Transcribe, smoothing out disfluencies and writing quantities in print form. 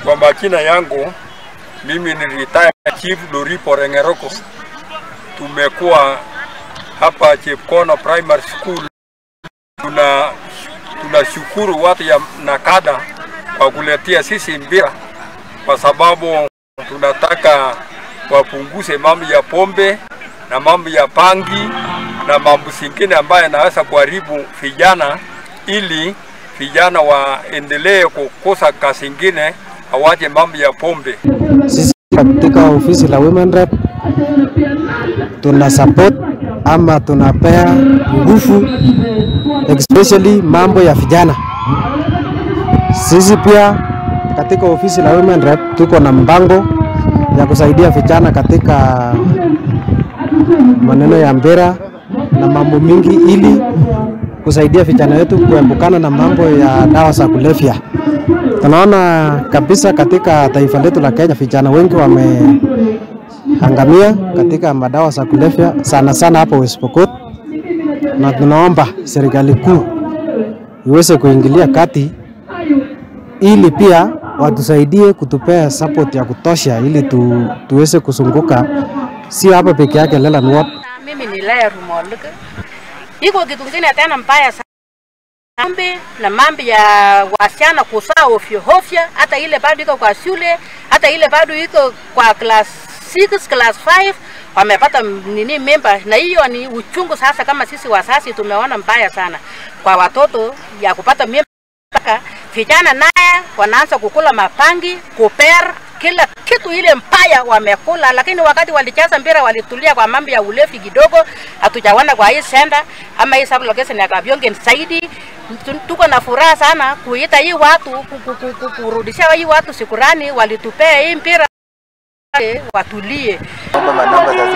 Kwa majina yangu mimi ni retired Chief Loripo Rengeroko. Tumekuwa hapa Chepkono Primary School. Tunashukuru watu ya Nakada kwa kuletea sisi mpira, kwa sababu tunataka wapunguze mambo ya pombe na mambo ya pangi na mambo zingine ambayo yanaweza kuharibu vijana, ili vijana waendelee kukosa kazi nyingine, hawaje mambo ya pombe. Sisi katika ofisi la Women Rep tuna support ama tunapea nguvu especially mambo ya vijana. Sisi pia katika ofisi la Women Rep tuko na mpango ya kusaidia vijana katika maneno ya mpira na mambo mingi, ili kusaidia vijana wetu kuepukana na mambo ya dawa za kulevya. Tunaona kabisa katika taifa letu la Kenya vijana wengi wameangamia katika madawa za kulevya, sana sana hapo West Pokot, na tunaomba serikali kuu iweze kuingilia kati ili pia watusaidie kutupea support ya kutosha ili tuweze kuzunguka, si hapa peke yake Leland Ward. Mimi ni Lea Rumoluka. Iko kitu kingine tena mbaya sana na mambo ya wasichana kusaa ofyo hofya, hata ile bado iko kwa shule, hata ile bado iko kwa class 6, class 5 wamepata nini mimba, na hiyo ni uchungu sasa. Kama sisi wazazi tumeona mbaya sana kwa watoto ya kupata mimba. Vijana naye wanaanza kukula mapangi, kuper, kila kitu ile mbaya wamekula, lakini wakati walicheza mpira walitulia kwa mambo ya ulevi kidogo. Hatujaona kwa hii senda ama hii sub location ya Kabyonge zaidi. Tuko na furaha sana kuita hii watu kurudisha hii watu shukrani, walitupea hii mpira watulie. Naomba manamba za